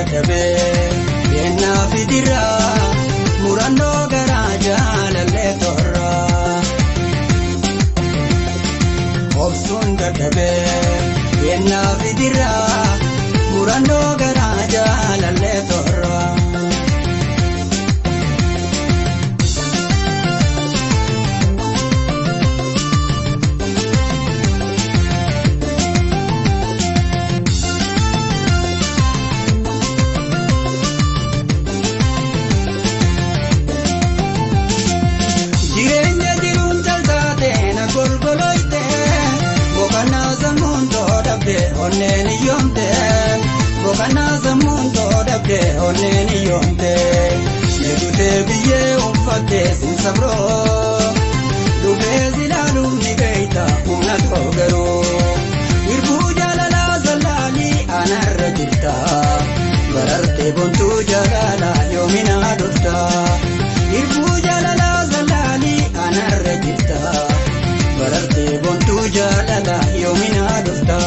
Dadhabee yennaa fidiraa murannoo garaa jaalallee torraa. Obsuun dadhabee yennaa fidiraa murannoo garaa jaalallee torraa. Jireenya jiruun jaltaate na golgoloyte boqonnaa sammuun too dhabde onneen iyyoomte boqonnaa sammuun too dhabde onneen iyyoomte meetutee biyyee uffatte sinsabroo dhufee silaaluuf ni beeyta humna too garuu hirbuu jaalalaa zallaalii anarra jirta barartee bontuu jaalalaa yoominaa dhufta hirbuu jaalalaa zallaalii anarra jirta barartee bontuu jaalalaa yoominaa dhufta.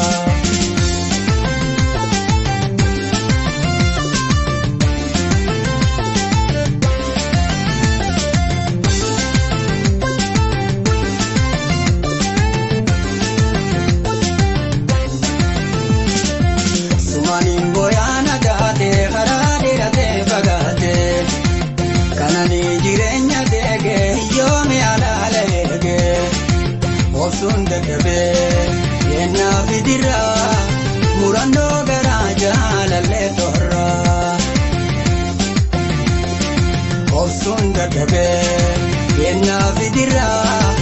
Sumaniin booyaa nagaatee karaa dheeratee fagaatee kananii jireenya deegee yoome alaala eegee obsuun dadhabee yennaa fidiraa murannoo garaa jaalallee torraa. Obsuun dadhabee yennaa fidiraa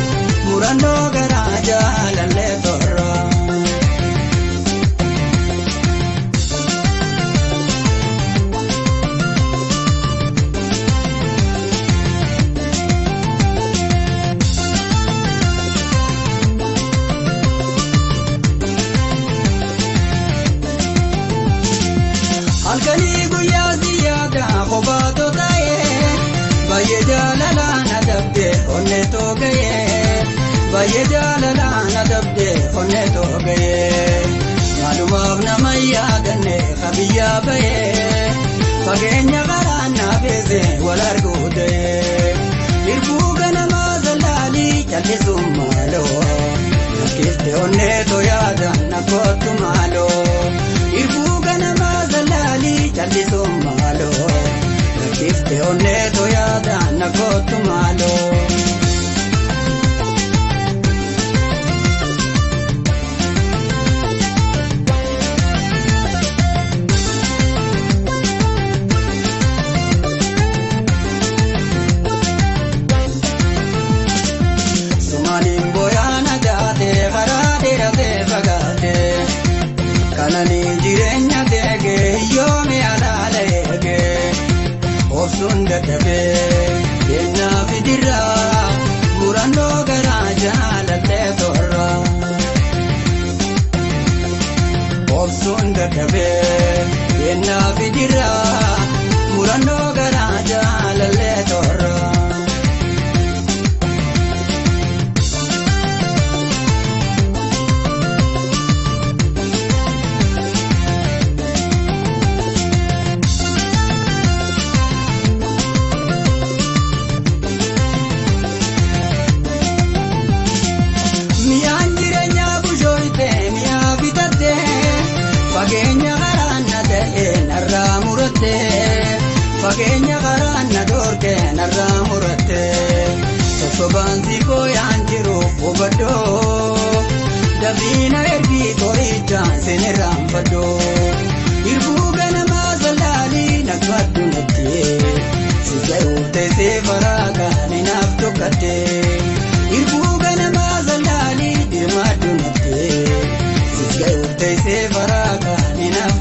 murannoo garaa jaalallee torraa. Halkanii guyyaa si yaada kophaatoo ta'ee baay'ee jaalalaa na dabde onnee too ga'ee baay'ee jaalalaa na dabde onnee too ga'ee maalumaaf nama yaadanne kabiyyaa ba'ee fageenya karaa na beese wal arguu ta'ee hirbuu ganamaa zallaalii callisuun maaloo nakkifte onnee too yaada na kottu maaloo hirbuu ganamaa zallaalii callisuun maaloo nakkifte onnee too yaada na kottu maaloo. Sumaniin booyaa nagaatee karaa dheeratee fagaatee kananii jireenya deegee yoome alaala eegee obsuun dadhabee yennaa fidiraa murannoo garaa jaalallee torraa. Obsuun dadhabee yennaa fidiraa murannoo garaa jaalallee torraa. Mi'aan jireenyaa bushooyte mi'aa bitatte fageenya karaa na ta'e narraa muratte fageenya karaa na dhoorke narraa muratte sossobaan si booyaan jiru hubadhoo dabiina ergii qorichaan sinirraanfadhoo hirbuu ganamaa zallaalii naqadhu natti si ga'uuf teessee faraagaa ni naaf tokkatte hirbuu ganamaa zallaalii dirmaadhu natti si ga'uuf teessee faraagaa ni naaf